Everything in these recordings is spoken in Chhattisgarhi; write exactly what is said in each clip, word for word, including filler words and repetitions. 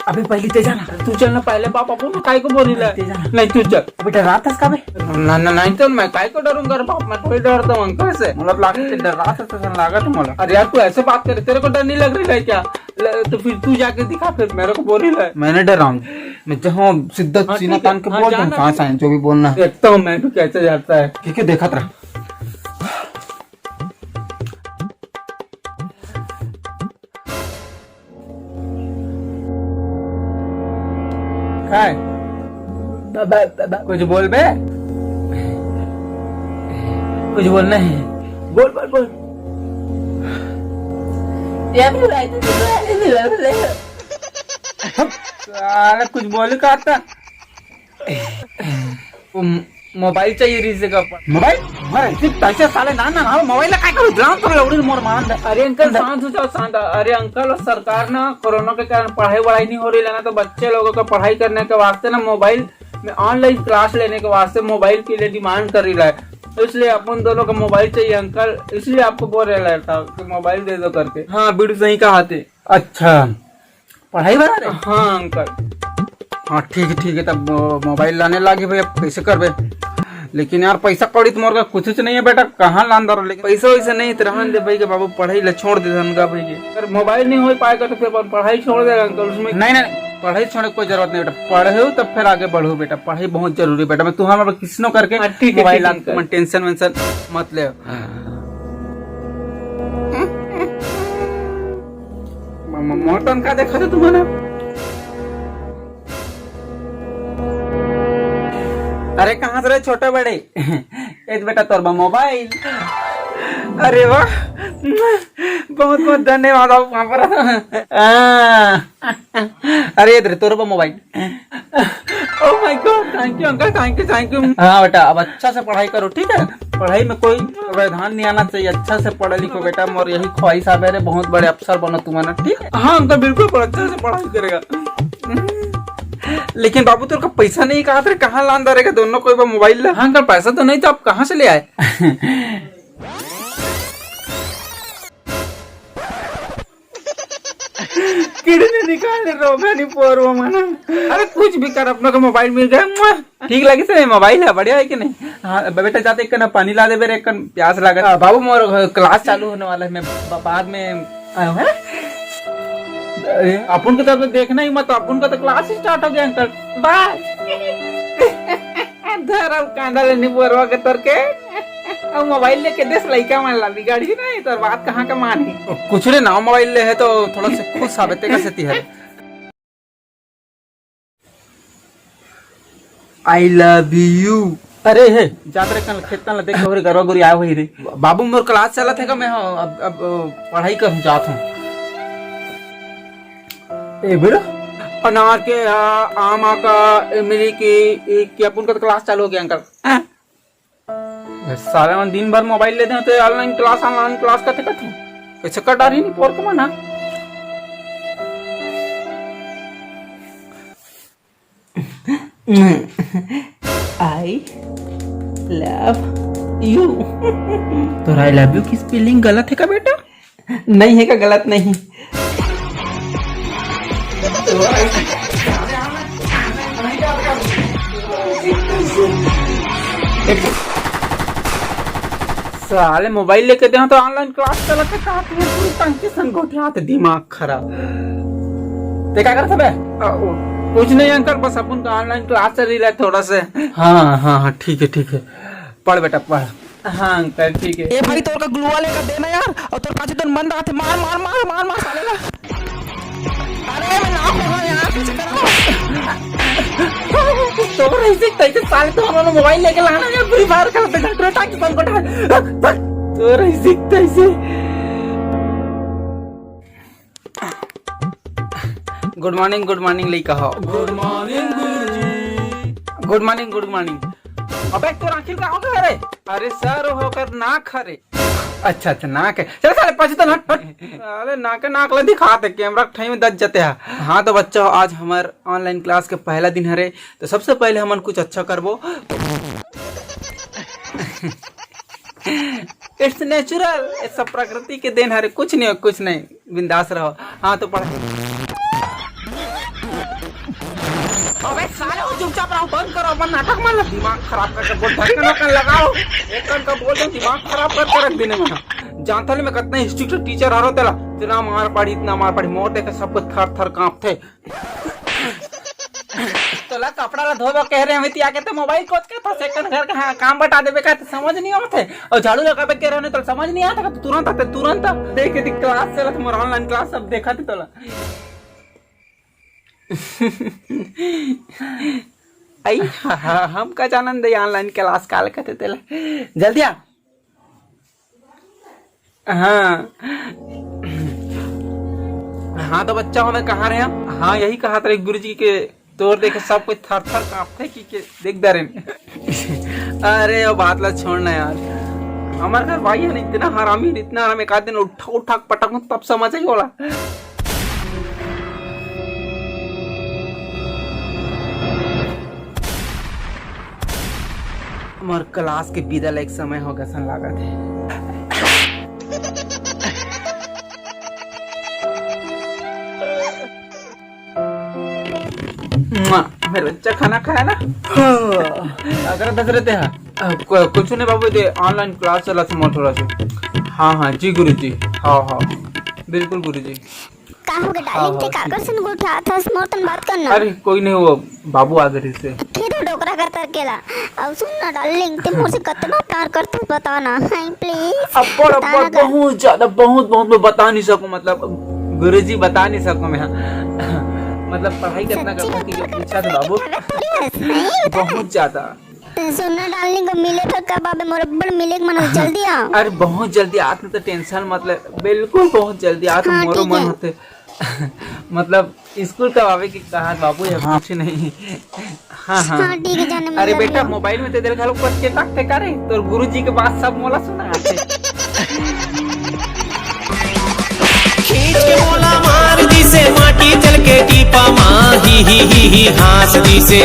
अबे पहली ते जाना। तू चल ना पहले, बाप, अपन काय को बोली ले? ते जाना। नहीं, तू चल। अबे डरात हस का बे? ना, ना, नहीं तो मैं काय को डरूंगा रे बाप, मैं थोड़ी डरता हूँ अंकल से। मतलब लागत ते डरात हस, तैसन लागत है मोला। अरे यार, तू ऐसे बात करे, तेरे को डर नहीं लग रही है क्या? ले, तो फिर तू जाके दिखा, फिर मेरे को बोली ले। मैं नहीं डराऊँ, मैं जाऊँ सीधा हाँ, सीना ठीक है। तान के हाँ, बोल दूँ, जाना। कहाँ से आए, जो भी बोलना है। देखता हूँ मैं भी कैसे जाता है। ठीक है, देखत रह। काय? ब-, ब-, ब-, ब-, कुछ बोल बे। कुछ बोलना है। बोल, बोल, बोल। ये भी भाई तो साले कुछ बोल का आता। वो मोबाइल चाहिए रहिस हे का। मोबाइल? अरे, सिर्फ पैसे साले ना, ना, ना, मोबाइल ला काय करूँ? ग्राम पर लौड़ी मोर मान दे। अरे अंकल, शांत हो जाओ, शांत। अरे अंकल, सरकार ना कोरोना के कारण पढ़ाई वढ़ाई नहीं हो रही है ना, तो बच्चे लोगों का पढ़ाई करने के वास्ते ना मोबाइल में ऑनलाइन क्लास लेने के वास्ते मोबाइल के लिए डिमांड कर रही है। तो इसलिए अपन दोनों को मोबाइल चाहिए अंकल, इसलिए आपको बोल रहे था कि मोबाइल दे दो करके। हाँ, बिल्कुल सही कहा थे। अच्छा, पढ़ाई बना रहे? हाँ अंकल। हाँ, ठीक है, ठीक है, तब मो-, मोबाइल लाने लागे भाई, अब कैसे करबे? लेकिन यार, पैसा कौड़ी तो मोर का कुछ नहीं है बेटा, कहाँ लान दारो? लेकिन पैसा वैसा नहीं तो रहन दे भाई के बाबू, पढ़ाई ले छोड़ दे धन का भाई के। अगर मोबाइल नहीं हो पाएगा तो फिर अपन पढ़ाई छोड़ देगा अंकल, उसमें नहीं, नहीं, नहीं, पढ़ाई छोड़े कोई जरूरत नहीं बेटा, पढ़ो तब फिर आगे बढ़ो बेटा, पढ़ाई बहुत जरूरी बेटा। मैं तुम्हारा किसनो करके हाँ, ठीक है, मोबाइल ठीक है, लान, अंकल। मन टेंशन वेंशन मत ले। म-, म-, मोर तनखा देखा था तुम्हारा। अरे कहाँ से रे छोटे बड़े? ए बेटा तोर बा मोबाइल। अरे वाह, बहुत बहुत धन्यवाद आप वहाँ पर। हाँ। अरे इधर तोर बा mobile. Oh my God, thank you uncle, thank you, thank you। हाँ बेटा, अब अच्छा से पढ़ाई करो, ठीक है? पढ़ाई में कोई व्यवधान नहीं आना चाहिए, अच्छा से पढ़ लिखो बेटा, मोर यही ख्वाहिश आवे रे, बहुत बड़े अफसर बनो तुम ना, ठीक है? हाँ अंकल, बिल्कुल पर अच्छा से पढ़ाई करेगा। लेकिन बाबू तोर का पैसा नहीं कहा थे, कहाँ लान दारेगा दोनों कोई बा मोबाइल ला? हाँ अंकल, पैसा तो नहीं तो आप कहाँ से ले आए? किडनी निकाल रो घनी पोरवा मन। अरे कुछ भी कर, अपना को मोबाइल मिल गया, मुआ। ठीक लगे से मोबाइल है, बढ़िया है कि नहीं? हाँ, बेटा जाते एक कन पानी ला दे बेरे, एक कन प्यास लागत। हाँ, बाबू मोर क्लास चालू होने वाला है, मैं ब-, बाद में आया हूँ, है? अरे, अपन को तो अब देखना ही मत, अपन का तो क्लास स्टार्ट हो गया अंकल। बाय। धर अब कांदा ले नींबू अरवा के तर के। अब मोबाइल लेके देस लइका मन ला बिगाड़ी नहीं, तोर बात कहाँ का मानही? कुछ रे ना, मोबाइल ले है तो थोड़ा से खुश साबित कर सकती है। I love you। अरे हे, जात रे कन खेतन ला देख, तोहरे गरवा गुरी आए होही रे। बाबू मोर क्लास चलत है का, मैं हाँ, अब, अब पढ़ाई कर जात हूँ। ए बेटा, अनार के, आ, आम का, इमली की, ई, की अपन का तो क्लास चालू हो गया अंकल। हाँ? साले मन दिन भर मोबाइल लेते हैं तो ऑनलाइन क्लास, ऑनलाइन क्लास करते करते कैसे कर डारी नहीं पोर के मन, हाँ? I love you। तोर I love you की स्पेलिंग गलत है का बेटा? नहीं है का गलत नहीं। साले मोबाइल लेके दे तो ऑनलाइन क्लास चलत है, का तू पूरी टंकी संग गोठियात, दिमाग खराब। ते का करत बे? कुछ नहीं अंकल, बस अपन का ऑनलाइन क्लास चल रही है थोड़ा से। हाँ हाँ हाँ, ठीक है ठीक है, पढ़ बेटा पढ़। हाँ अंकल ठीक है। ए भाई, तोर का ग्लू वाले का देना यार, और तोर पाछे तो मन रहा थे, मार मार मार मार मार साले ला। अरे मैं ना होगा यार, कुछ करो। तो रही से तैसे साले तो उन्होंने मोबाइल लेके लाना यार, फ्री फायर खेलते थे, टाइम बंद कर। तो रही से तैसे। गुड मॉर्निंग, गुड मॉर्निंग लइका हो। गुड मॉर्निंग गुरुजी। गुड मॉर्निंग, गुड मॉर्निंग। अबे तोर आँखी का हो गया रे? अरे सर, होकर नाक हरे। अच्छा अच्छा, नाक है। चल साले पाछे तो हट हट। अरे नाक, नाक ला दिखाते, कैमरा ठई में दज जाते हैं। हाँ तो बच्चा हो, आज हमार ऑनलाइन क्लास के पहला दिन हरे, तो सबसे पहले हमन कुछ अच्छा करबो। It's natural, ये सब प्रकृति के देन हरे, कुछ नहीं हो, कुछ नहीं, बिंदास रहो। हाँ तो पढ़। अबे साले, वो चुपचाप रहो, बंद करो अपन नाटक मन ला। दिमाग खराब करके बोल, ढक्कन वक्कन लगाओ। एक कन का बोल दे, दिमाग खराब करके रख देने मन। जानता नहीं मैं कितना स्ट्रिक्ट टीचर हरो तेला। इतना मार पड़ी, इतना मार पड़ी, मोर देखे सब कुछ थर थर कांपथे। तोला कपड़ा ला धोबो कह रहे हमें, तिया के तो मोबाइल कोच के था, सेकंड घर का, हाँ, काम बता देबे का, तो समझ नहीं आते। और झाड़ू लगाबे कह रहे, तो समझ नहीं आता, तो तुरंत आते, तुरंत। देख, देख, क्लास चलत, मोर ऑनलाइन क्लास सब देखा थे तोला। आई, हा, हा, हम का जानन दे ऑनलाइन क्लास काल कहते तेला। जल्दी आ। हाँ। हाँ, तो बच्चा हो, मैं कहाँ रहे हम? हाँ, यही कहा था गुरु जी के, तोर देखे सब कुछ थर थर कांपथे कि के देख दारेन। अरे, वो बात ला छोड़ ना यार। हमारे घर भाई है ना, इतना हरामी, इतना हरामी, एक आध दिन उठा, उठा के पटक तब समझ आई बोला। मोर क्लास के विदा ला एक समय हो गसन लागत है। मुआ, मेरे बच्चा खाना खाया ना? अगर दस रहते हैं। अ, कु-, कुछ नहीं बाबू, दे ऑनलाइन क्लास चला था मोर थोड़ा सा। हाँ, हाँ, जी गुरु जी। हाँ, हाँ, बिल्कुल गुरु जी। का हो गया हाँ, डार्लिंग, ते हाँ, काकर ठीक से है। गोठियात हस? मोर तन बात करना। अरे कोई नहीं, वो बाबू आ गए से। फिर वो डोकरा कर तर केला। अब सुन ना डार्लिंग, ते मोर से कितना प्यार करते हो, बता ना। हाय प्लीज, अब्बड़, बता ना अब्बड़, कर। बहुत ज्यादा, बहुत, बहुत, मैं बता नहीं सकूं, मतलब गुरुजी बता नहीं सकूं मैं। मतलब पढ़ाई कितना सच्ची करता में कि जो प्यार पूछा था करते हो बाबू। कि झगड़ा थोड़ी है, नहीं बता ना। बहुत ज्यादा। सुन ना डार्लिंग, मिले फिर कब आबे, मोर अब्बड़ मिले के मन हो, जल्दी आओ। अरे बहुत जल्दी आत, तो टेंशन मत ले, बिल्कुल बहुत जल्दी आत, हाँ, मोरो ठीक मन है। होते। मतलब स्कूल कब आवे की कहा बाबू, या हाँ। कुछ नहीं। हाँ, हाँ। हाँ, ठीक है, जाने अरे मिले बेटा, मिले। मोबाइल में ते देर घलो कुछ के तक थे करे, तोर गुरुजी के बात सब मोला सुना आथे। खींच के मोला मार दिसे माटी चल के टीपा मा, ही, ही, ही, ही, हाँस दिसे।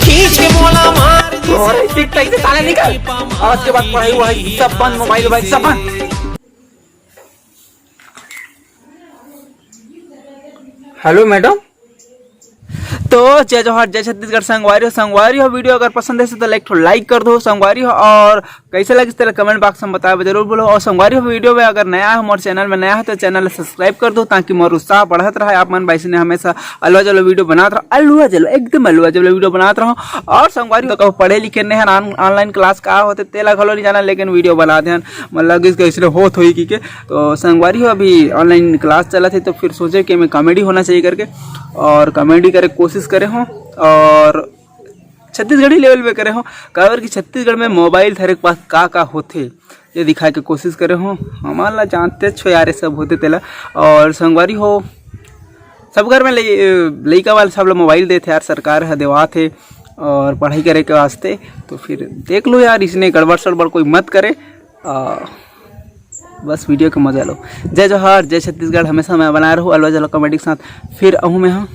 खींच के मोला मार दिसे और इसी टाइप से साले निकल। टीपा मा, आज के बाद पढ़ाई वढ़ाई सब बंद, मोबाइल वोबाइल सब बंद। Hello madam. तो जय जोहार, जय छत्तीसगढ़ संगवारी हो। संगवारी हो, वीडियो अगर पसंद है तो एक ठो लाइक कर दो संगवारी हो, और कैसे लगिस तेला कमेंट बॉक्स में बताए जरूर बोलो। और संगवारी हो, वीडियो में अगर नया हो, मोर चैनल में नया हो तो चैनल सब्सक्राइब कर दो, ताकि मोर उत्साह बढ़त रहे। आप मन वैसे ने हमेशा अलवा जलवा वीडियो बनात रहो, अलवा जलवा, एकदम अलवा जलवा वीडियो बनात रहो। और संगवारी हो, तो कहूँ पढ़े लिखे नहीं है, ऑनलाइन क्लास का होते तेला घलो नहीं जाना, लेकिन वीडियो बना देन, मतलब इस कैसे होत होई की के। तो संगवारी हो, अभी ऑनलाइन क्लास चलत है, तो फिर सोचे कि मैं कॉमेडी होना चाहिए करके, और कॉमेडी करे कोशिश करे हों, और छत्तीसगढ़ी लेवल में करे हों, काबर कि छत्तीसगढ़ में मोबाइल धरे के पास का का होथे, ये दिखाए के कोशिश करे हों। हमार ला जानते छो यार, ये सब होते तेला। और संगवारी हो, सब घर में लइ-, लइका वाला सब ला मोबाइल देथे यार, सरकार ह देवात हे और पढ़ाई करे के वास्ते। तो फिर देख लो यार, इसने गड़बड़ सड़बड़ कोई मत करे। आ, बस वीडियो के मजा लो। जय जोहार, जय छत्तीसगढ़, हमेशा मैं बनाए रहूँ अलवा जलवा कॉमेडी के साथ। फिर आहूँ मैं हाँ।